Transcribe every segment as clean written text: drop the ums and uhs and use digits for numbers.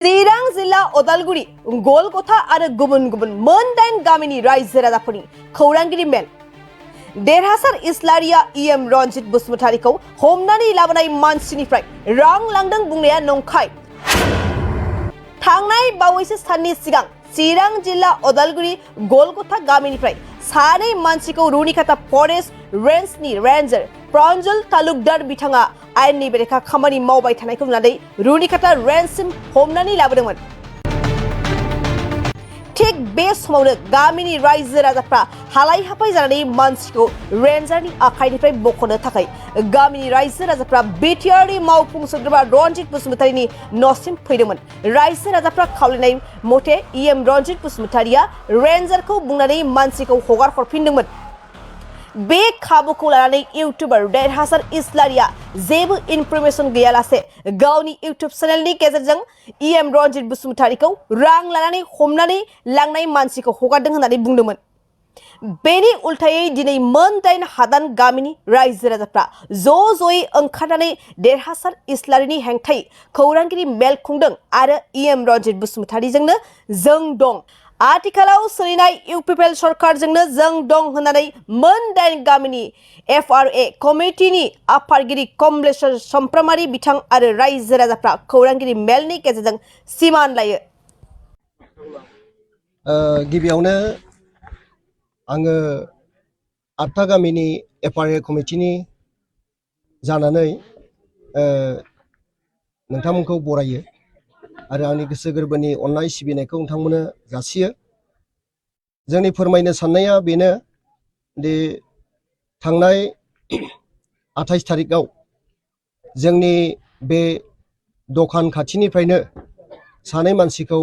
चिरां जिल्ला उदालगुरि गलगथा आरो गुबुन गुबुन मोन 8 गामिनि रायजो राजाफोरनि खौरांगिरि मेल देरहासार इस्लारिया इ.एम रनजित बसुमतारीखौ हमनानै लाबोनाय मानसिनिफ्राय रां लांदों बुंनाया नंखाय। थांनाय बावैसो साननि सिगां चिरां जिल्ला उदालगुरि गलगथा गामिनिफ्राय सानै मानसिखौ रुनिखाता फरेस्ट रेन्जनि रेन्जार प्रान्जल तालुकदार बिथाङा आयेननि बेरेखा खामानि मावबाय थानायखौ नुनानै रुनिखाता रेन्जसिम हमनानै लाबोदोंमोन। थिग बे समावनो गामिनि रायजो राजाफ्रा हालाय हाफाय जानानै मानसिखौ रेन्जारनि आखाइनिफ्राय बख'नो थाखाय गामिनि रायजो राजाफ्रा बिटिआरनि मावफुं सोद्रोमा रनजित बसुमतारीनि न'सिम फैदोंमोन। रायजो राजाफ्रा खावलायनाय मथे इ.एम रनजित बसुमतारीया रेन्जारखौ बुंनानै मानसिखौ हगार हरफिनदोंमोन। बे खाबुखौ लानानै इउटुबार देरहासार इस्लारिया जेबो इनफरमेशन गैयालासे गावनि इउटुब चेनेलनि गेजेरजों इ.एम रनजित बसुमतारीखौ रां लानानै हमनानै लांनाय मानसिखौ हगारदों होननानै बुंदोंमोन। बेनि उल्थायै दिनै मोन 8 हादान गामिनि रायजो राजाफ्रा ज'ज'यै ओंखारनानै देरहासार इस्लारिनि हेंथायै खौरांगिरि मेल खुंदों आरो इ.एम रनजित बसुमतारीजोंनो जों दं, आथिखालाव सोलिनाय इउपिपिएल सरकारजोंनो जों दं होननानै मोन 8 गामिनि F.R.A कमिटिनि आफादगिरि कमलेश्वर समफ्रामारि बिथां आरो रायजो राजाफ्रा खौरांगिरि मेलनि गेजेरजों सिमान लायो। गिबियावनो आङो 8 गामिनि F.R.A कमिटिनि जानानै नोंथांमोनखौ बरायो आरो आंनि गोसो गोरबोनि अननाय सिबिनायखौ नोंथांमोननो जासियो। जोंनि फोरमायनो साननाया बेनो दि थांनाय 28 थारिखआव जोंनि बे दखान खाथिनिफ्रायनो सानै मानसिखौ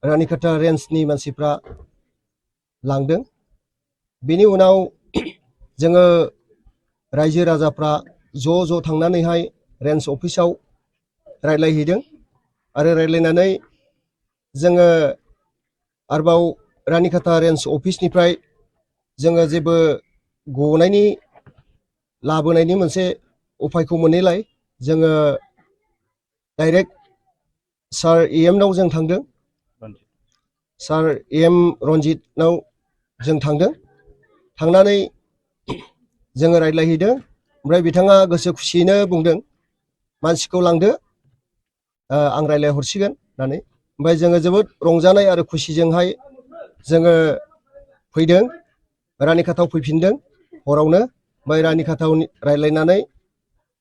रुनिखाता रेन्जनि मानसिफ्रा लांदों। बेनि उनाव जोङो रायजो राजाफ्रा ज' थांनानैहाय रेन्ज अफिसाव रायज्लायहैदों आरो रायज्लायनानै जोङो आरोबाव रुनिखाता रेन्ज अफिसनिफ्राय जोङो जेबो गनायनि लाबोनायनि मोनसे उफायखौ मोनैलाय जोङो डाइरेक्ट सार इ.एम नाव जों थांदों। सार इ.एम रनजितनाव जों थांदों। थांनानै जोङो रायज्लायहैदों। ओमफ्राय बिथाङा गोसो खुसियैनो बुंदों मानसिखौ लांदो, आं रायज्लायहरसिगोन होननानै। ओमफ्राय जोङो जोबोद रंजानाय आरो खुसिजोंहाय जोङो फैदों, रुनिखातायाव फैफिनदों हरावनो। ओमफ्राय रुनिखातायाव रायज्लायनानै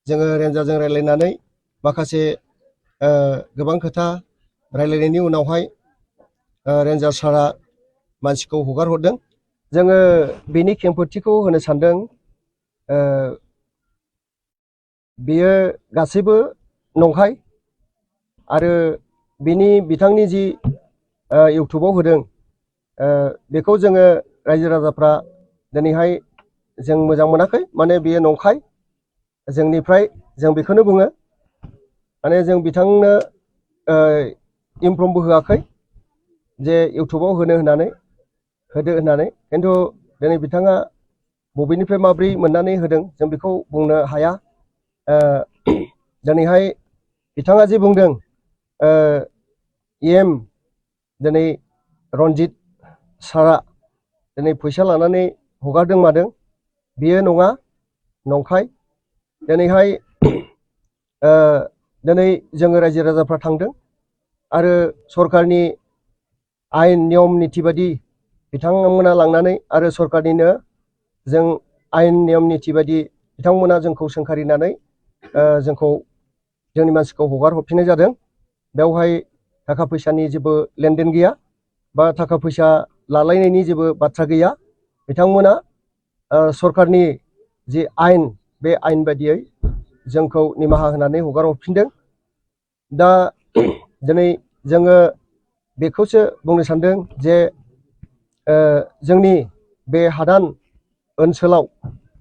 जोङो रेन्जारजों रायज्लायनानै माखासे गोबां खोथा रायज्लायनायनि उनावहाय रेन्जार सारा मानसिखौ हगार हरदों। जोङो बेनि खेंफोरथिखौ होनो सानदों, बेयो गासैबो नंखाय आरो बिनि बिथांनि जि इउटुबाव होदों बेखौ जोङो रायजो राजाफ्रा दिनैहाय जों मोजां मोनाखै। माने बेयो नंखाय जोंनिफ्राय जों बेखौनो बुङो, माने जों बिथांनो इनफर्मबो होआखै जे इउटुबाव होदो होननानै। खिन्थु दिनै बिथाङा बबेनिफ्राय माब्रै मोननानै होदों जों बेखौ बुंनो हाया। दिनैहाय बिथाङा जे बुंदों इ.एम दिनै रनजित सारा दिनै फैसा लानानै हगारदों मादों, बेयो नङा, नंखाय। दिनैहाय दिनै जोङो रायजो राजाफ्रा थांदों आरो सरकारनि आयेन नियम निथि बायदि बिथांमोना लांनानै आरो सरकारनिनो जों आयेन नियम निथि बायदि बिथांमोना जोंखौ सोंखारिनानै जोंखौ जोंनि मानसिखौ हगार हरफिननाय जादों। बेवहाय थाखा फैसानि जेबो लेनदेन गैया बा थाखा फैसा लालायनायनि जेबो बाथ्रा गैया। बिथांमोना सरकारनि जि आयेन बे आयेन बायदियै जोंखौ निमाहा होनानै हगार हरफिनदों। दा दिनै जोङो बेखौसो बुंनो सानदों जे जोंनि बे हादान ओनसोलाव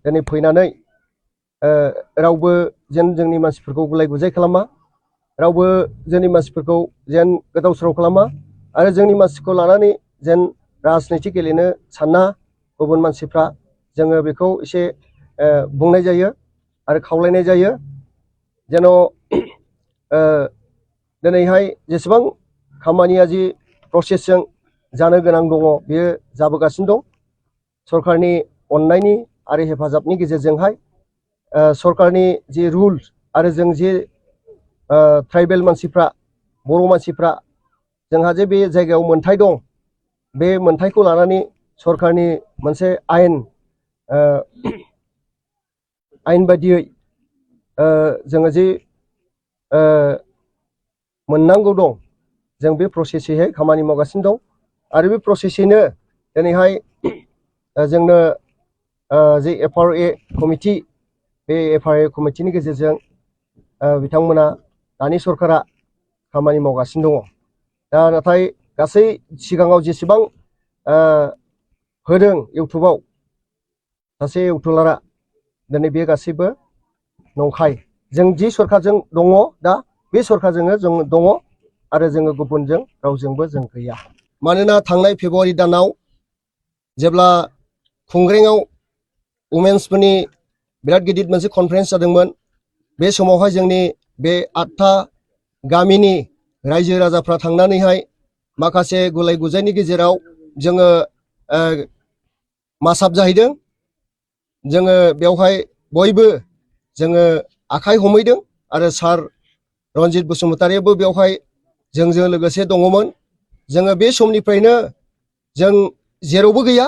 दिनै फैनानै रावबो जेन जोंनि मानसिफोरखौ गुलाय गुजाय खालामा, रावबो जोंनि मानसिफोरखौ जेन गोदाव सोराव खालामा आरो जोंनि मानसिखौ लानानै जेन राजनिति गेलेनो साना गुबुन मानसिफ्रा, जोङो बेखौ एसे बुंनाय जायो आरो खावलायनाय जायो जेन दिनैहाय जेसेबां खामानिया जि प्रसेसजों जानो गोनां दङ बेयो जाबोगासिनो दं सरकारनि अननायनि आरो हेफाजाबनि गेजेरजोंहाय सरकारनि जि रुल आरो जों जे ट्राइबेल मानसिफ्रा बर' मानसिफ्रा जोंहा जे बे जायगायाव मोनथाय दं बे मोनथायखौ लानानै सरकारनि मोनसे आयेन बायदियै जोङो जे मोननांगौ दं जों बे प्रसेसैहाय खामानि मावगासिनो दं आरो बे प्रसेसैनो दिनैहाय जोंनो जे F.R.A कमिटि बे F.R.A कमिटिनि गेजेरजों बिथांमोना दानि सरकारा खामानि मावगासिनो दङ दा नाथाय गासै सिगाङाव जेसेबां होदों इउटुबाव सासे इउटुबारा दिनै बे गासैबो नंखाय जों जि सरकारजों दङ दा बे सरकारजोंनो जों दङ आरो जोङो गुबुनजों रावजोंबो जों गैया मानोना थांनाय फेब्रुवारि दानाव जेब्ला खुंग्रेंआव वुमेन्सफोरनि बिराद गिदिर मोनसे कनफारेन्स जादोंमोन बे समावहाय जोंनि बे 8था गामिनि रायजो राजाफ्रा थांनानैहाय माखासे गुलाय गुजायनि गेजेराव जोङो मासाब जाहैदों जोङो बेवहाय बयबो जोङो आखाइ हमहैदों आरो सार रन्जित बसुमतारियाबो बेवहाय जोंजों लोगोसे दङमोन जोङो बे समनिफ्रायनो जों जेरावबो गैया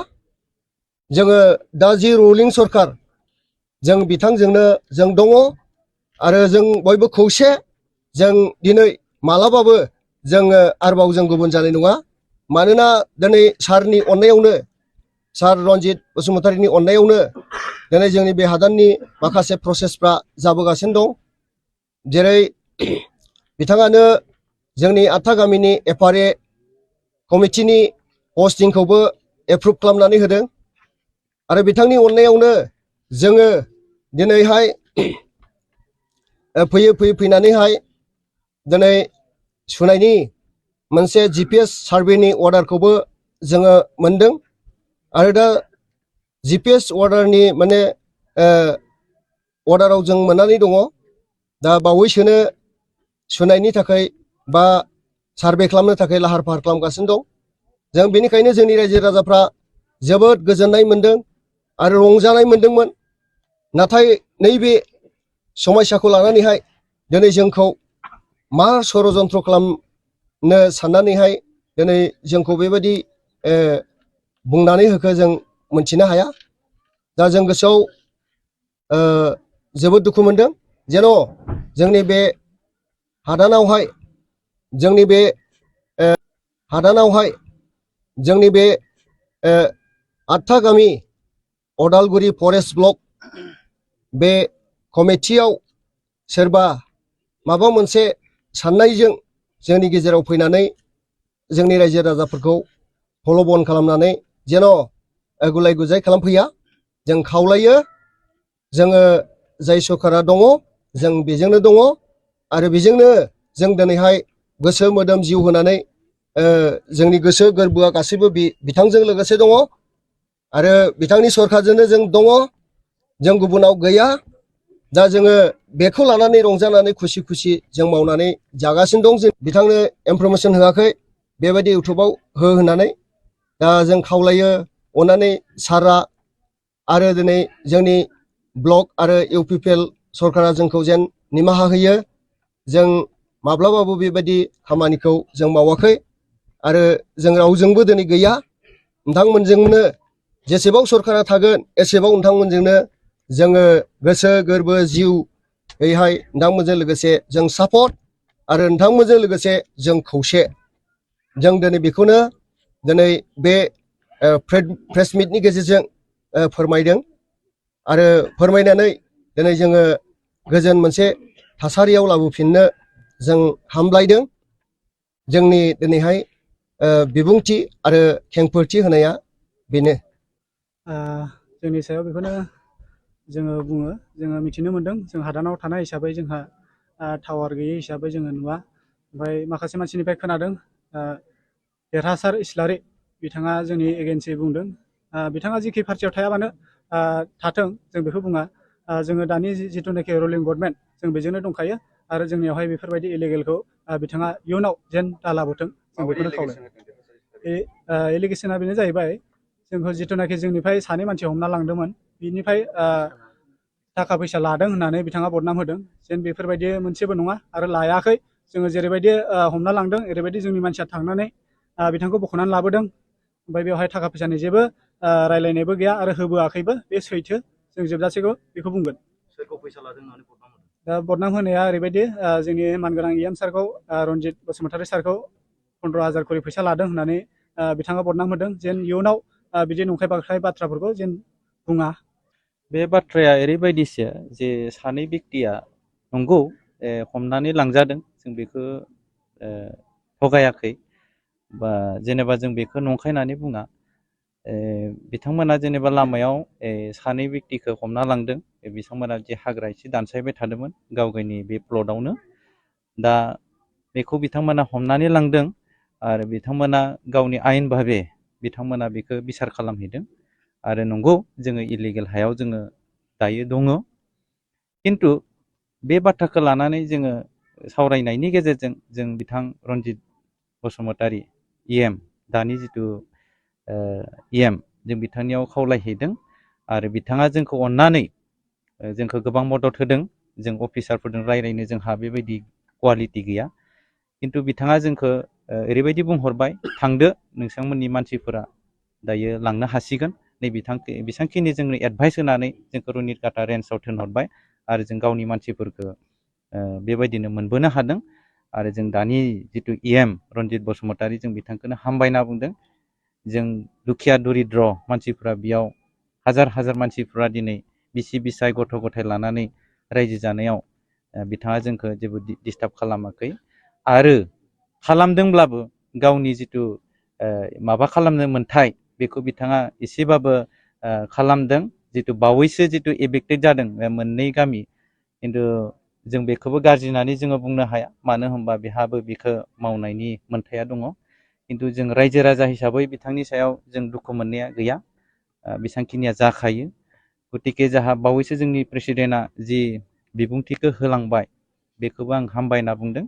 जोङो दा जि रुलिं सरकार जों बिथांजोंनो जों दङ आरो जों बयबो खौसे जों दिनै मालाबाबो जोङो आरोबाव जों गुबुन जानाय नङा मानोना दिनै सारनि अननायावनो सार रन्जित बसुमतारिनि अननायावनो दिनै जोंनि बे हादाननि माखासे प्रसेसफ्रा जाबोगासिनो दं जेरै बिथाङानो जोंनि 8था गामिनि F.R.A कमिटिनि पस्टिंखौबो एप्रुभ खालामनानै होदों आरो बिथांनि अननायावनो जोङो दिनैहाय फैनानैहाय दिनै सुनायनि मोनसे GPS सार्भेनि अर्डारखौबो जोङो मोनदों आरो दा GPS अर्डारनि माने अर्डाराव जों मोननानै दङ दा बावैसोनो सुनायनि थाखाय बा सार्भे खालामनो थाखाय लाहार फाहार खालामगासिनो दं जों बेनिखायनो जोंनि रायजो राजाफ्रा जोबोद गोजोननाय मोनदों आरो रंजानाय मोनदोंमोन नाथाय नैबे समस्याखौ लानानैहाय दिनै जोंखौ मा षड़यन्त्र खालामनो साननानैहाय दिनै जोंखौ बेबायदि बुंनानै होखो जों मोनथिनो हाया दा जों गोसोआव जोबोद दुखु मोनदों जेन' जोंनि बे हादानावहाय जोंनि बे जोंनि बे 8था गामि अदालगुरि फरेस्ट ब्लक बे कमिटियाव सोरबा माबा मोनसे साननायजों जोंनि गेजेराव फैनानै जोंनि रायजो राजाफोरखौ हलबन खालामनानै जेन' गुलाय गुजाय खालामफैया जों खावलायो जोङो जाय सरकारा दङ जों बेजोंनो दङ आरो बेजोंनो जों दिनैहाय गोसो मोदोम जिउ होनानै जोंनि गोसो गोरबोआ गासैबो बिथांजों लोगोसे दङ आरो बिथांनि सरकारजोंनो जों दङ जों गुबुनाव गैया दा जोङो बेखौ लानानै रंजानानै खुसि खुसि जों मावनानै जागासिनो दं जों बिथांनो इनफरमेसन होआखै बेबायदि इउटुबाव होनानै दा जों खावलायो अननानै सारा आरो दिनै जोंनि ब्लक आरो UPPL सरकारा जोंखौ जेन निमाहा होयो जों माब्लाबाबो बेबायदि खामानिखौ जों मावाखै आरो जों रावजोंबो दिनै गैया नोंथांमोनजोंनो जेसेबां सरकारा थागोन एसेबां नोंथांमोनजोंनो जोङो गोसो गोरबो जिउ बैहाय नोंथांमोनजों लोगोसे जों सापर्ट आरो नोंथांमोनजों लोगोसे जों खौसे जों दिनै बेखौनो दिनै बे प्रेस मिटनि गेजेरजों फोरमायदों आरो फोरमायनानै दिनै जोङो गोजोन मोनसे थासारियाव लाबोफिननो जों हामलायदों जोंनि दिनैहाय बिबुंथि आरो खेंफोरथि होनाया बेनो जोंनि सायाव बेखौनो जोङो बुङो जोङो मिथिनो मोनदों जों हादानाव थानाय हिसाबै जोंहा टावार गैयै हिसाबै जोङो नुवा ओमफ्राय माखासे मानसिनिफ्राय खोनादों देरहासार इस्लारि बिथाङा जोंनि एगेन्सि बुंदों बिथाङा जिखि पार्टियाव थायाबानो थाथों जों बेखौ बुङा जोङो दानि जिथुनाखि रुलिं गभर्नमेन्ट जों बेजोंनो दंखायो आरो जोंनियावहाय बेफोरबायदि इलिगेलखौ बिथाङा इयुनाव जेन दालाबोथों जों बेखौनो खावलायो। एलिगेसना बेनो जाहैबाय जोंखौ जिथुनाखि जोंनिफ्राय सानै मानसि हमना लांदोंमोन बिनिफ्राय थाखा फैसा लादों होननानै बिथाङा बदनाम होदों जेन बेफोरबायदि मोनसेबो नङा आरो लायाखै जोङो जेरैबायदि हमना लांदों ओरैबायदि जोंनि मानसिया थांनानै बिथांखौ बख'नानै लाबोदों ओमफ्राय बेवहाय थाखा फैसानि जेबो रायलायनायबो गैया आरो होबोआखैबो बे सैथो जों जोबजासेखौ बेखौ बुंगोन। सोरखौ फैसा लादों होननानै बदनाम होदों? दा बदनाम होनाया ओरैबायदि जोंनि मानगोनां इ.एम सारखौ रनजित बसुमतारी सारखौ 15,000 खरि फैसा लादों होननानै बिथाङा बदनाम होदों जेन इयुनाव बिदि नंखाय बाखाय बाथ्राफोरखौ जेन बुङा। बे बाथ्राया ओरैबायदिसो जे सानै बेक्तिया नंगौ हमनानै लांजादों जों बेखौ थगायाखै बा जेनेबा जों बेखौ नंखायनानै बुङा। बिथांमोना जेनेबा लामायाव सानै बेक्तिखौ हमना लांदों बिथांमोना जे हाग्रा एसे दानस्रायबाय थादोंमोन गाव गावनि बे प्लटआवनो दा बेखौ बिथांमोना हमनानै लांदों आरो बिथांमोना गावनि आयेन भाबे बिथांमोना बेखौ बिसार खालामहैदों आरो नंगौ जोङो इलिगेल हायाव जोङो दायो दङ खिन्थु बे बाथ्राखौ लानानै जोङो सावरायनायनि गेजेरजों जों बिथां रनजित बसुमतारी इ.एम दानि जिथु इ.एम जों बिथांनियाव खावलायहैदों आरो बिथाङा जोंखौ अननानै जोंखौ गोबां मदद होदों। जों अफिसारफोरजों रायज्लायनो जोंहा बेबायदि कुवालिटि गैया खिन्थु बिथाङा जोंखौ ओरैबायदि बुंहरबाय थांदो नोंथांमोननि मानसिफोरा दायो लांनो हासिगोन नै बेसांखिनि जोंनो एडभाइस होनानै जोंखौ रुनिकाटा रेन्जआव थिनहरबाय आरो जों गावनि मानसिफोरखौ बेबायदिनो मोनबोनो हादों आरो जों दानि जिथु इ.एम रनजित बसुमतारी जों बिथांखौनो हामबायना बुंदों। जों दुखिया दरिद्र मानसिफ्रा बेयाव हाजार हाजार मानसिफ्रा दिनै बिसि बिसाय गथ' गथाय लानानै रायजो जानायाव बिथाङा जोंखौ जेबो डिस्टार्ब खालामाखै आरो खालामदोंब्लाबो गावनि जिथु माबा खालामनो मोन्थाय बेखौ बिथाङा एसेबाबो खालामदों जिथु बावैसो जिथु एफेक्टेड जादों मोननै गामि खिन्थु जों बेखौबो गाज्रि होननानै जोङो बुंनो हाया मानो होनबा बेहाबो बेखौ मावनायनि मोन्थाया दङ खिन्थु जों रायजो राजा हिसाबै बिथांनि सायाव जों दुखु मोननाया गैया बेसांखिनिया जाखायो गतिके जाहा बावैसो जोंनि प्रेसिडेन्टआ जि बिबुंथिखौ होलांबाय बेखौबो आं हामबाय होनना बुंदों।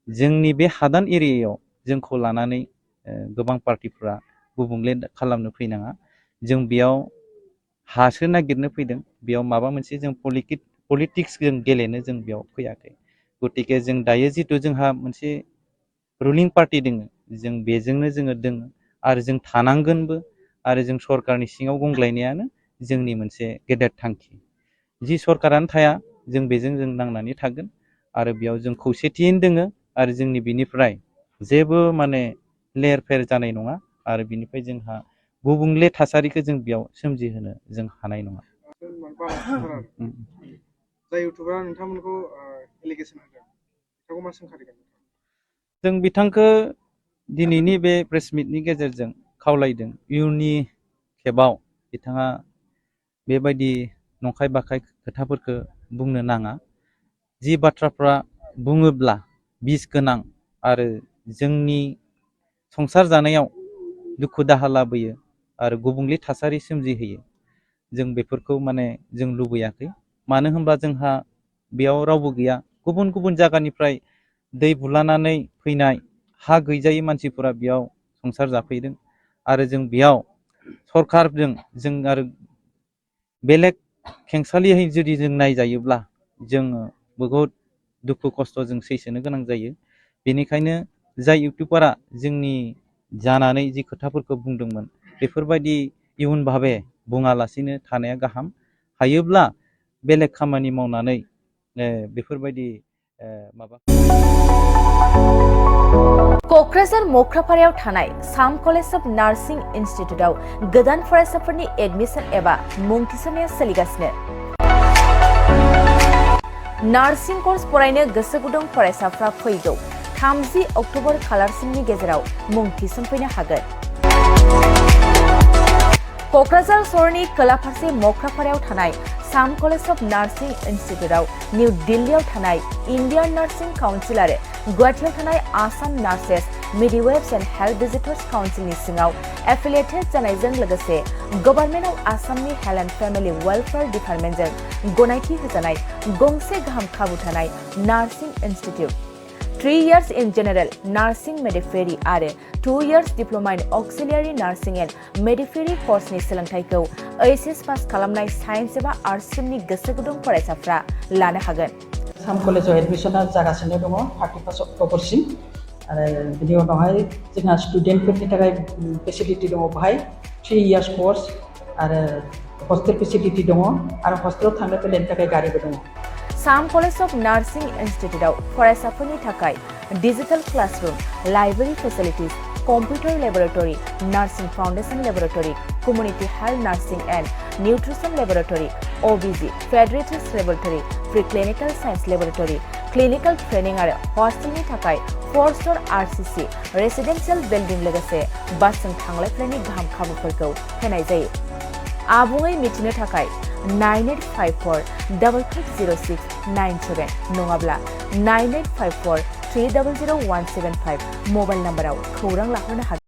जोंनि बे हादान एरियायाव जोंखौ लानानै गोबां पार्टिफ्रा गुबुंले खालामनो फैनाङा जों बेयाव हासो नागिरनो फैदों बेयाव माबा मोनसे जों पलिटिक्स जों गेलेनो जों बेयाव फैयाखै गतिके जों दायो जिथु जोंहा मोनसे रुलिं पार्टि दङ जों बेजोंनो जोङो दङ आरो जों थानांगोनबो आरो जों सरकारनि सिङाव गंग्लायनायानो जोंनि मोनसे गेदेर थांखि जि सरकारानो थाया जों बेजों जों नांनानै थागोन आरो बेयाव जों खौसेथियैनो दोङो आरो जोंनि बिनिफ्राय जेबो माने लेर फेर जानाय नङा आरो बिनिफ्राय जोंहा गुबुंले थासारिखौ जों बेयाव सोमजिहोनो जों हानाय नङा। जाय इउटुबारा नोंथांमोनखौ एलिगेसन होदों बिथांखौ मा सोंखारिगोन? जों बिथांखौ दिनैनि बे प्रेस मिटनि गेजेरजों खावलायदों इयुननि खेबाव बिथाङा बेबायदि नंखाय बाखाय खोथाफोरखौ बुंनो नाङा जि बाथ्राफ्रा बुङोब्ला बिस गोनां आरो जोंनि संसार जानायाव दुखु दाहा लाबोयो आरो गुबुंले थासारि सोमजिहोयो जों बेफोरखौ माने जों लुबैयाखै मानो होनबा जोंहा बेयाव रावबो गैया गुबुन गुबुन जायगानिफ्राय दै बुलानानै फैनाय हा गैजायै मानसिफोरा बेयाव संसार जाफैदों आरो जों बेयाव सरकारजों जों आरो बेलेग खेंसालियै जुदि जों नायजायोब्ला जोङो बहुद दुखु खस्थ' जों सैसोनो गोनां जायो बेनिखायनो जाय इउटुबारा जोंनि जानानै जि खोथाफोरखौ बुंदोंमोन बेफोरबायदि इयुन भाबे बुङालासिनो थानाया गाहाम हायोब्ला बेलेग खामानि मावनानै बेफोरबायदि माबा क'क्राझार मोख्रापारायाव थानाय साम कलेज अफ नार्सिं इन्स्टिट्यूटआव गोदान फरायसाफोरनि एडमिशन एबा मुं थिसननाया सोलिगासिनो। नार्सिं कर्स फरायनो गोसो गुदुं फरायसाफ्रा फैगौ 30 अक्ट'बर खालारसिमनि गेजेराव मुं थिसनफैनो हागोन। क'क्राझार सहरनि खोला फारसे मोख्रापारायाव थानाय साम कलेज अफ नार्सिं इन्स्टिट्यूटआव निउ दिल्लीआव थानाय इन्डियान नार्सिं काउन्सिल आरो गुवाहाटीआव थानाय आसाम नार्सेस मिडिवेब्स एन्ड हेल्थ भिजिटर्स काउन्सिलनि सिङाव एफिलिएटेड जानायजों लोगोसे गभर्नमेन्ट अफ आसामनि हेल्थ एन्ड फेमिलि वेलफेयार डिपार्टमेन्टजों गनायथि होजानाय गंसे गाहाम खाबु थानाय nursing institute 3 years in general nursing midwifery आरो 2 years diploma in auxiliary nursing and midwifery course नि सोलोंथायखौ HS पास खालामनाय साइन्स एबा आर्ट्स स्ट्रीमनि गोसो गुदुं फरायसाफ्रा लानो हागोन। साम कलेजाव एडमिशना जागासिनो दङ 31 अक्ट'बरसिम आरो बिनि उनावहाय जोंहा स्टुडेन्टफोरनि थाखाय फेसिलिटि दङ बेहाय 3 years कोर्स आरो हस्टेल फेसिलिटि दङ आरो हस्टेलाव थांनो फैनायनि थाखाय गारिबो दङ। साम कलेज अफ नार्सिं इन्स्टिट्यूटआव फरायसाफोरनि थाखाय digital classroom, library facilities, computer laboratory, nursing foundation laboratory, community health nursing and nutrition laboratory, OBG, paediatrics laboratory, pre clinical science laboratory, clinical training आरो हस्टेलनि थाखाय 4-star RCC रेसिडेंशियल बिल्डिं लोगोसे बासजों थांलाय फैलायनि गाहाम खाबुफोरखौ होनाय जायो। आबुङै मिथिनो थाखाय 9854-550697 नङाब्ला 9854-300175 मबाइल नाम्बाराव खौरां लाहरनो हागोन।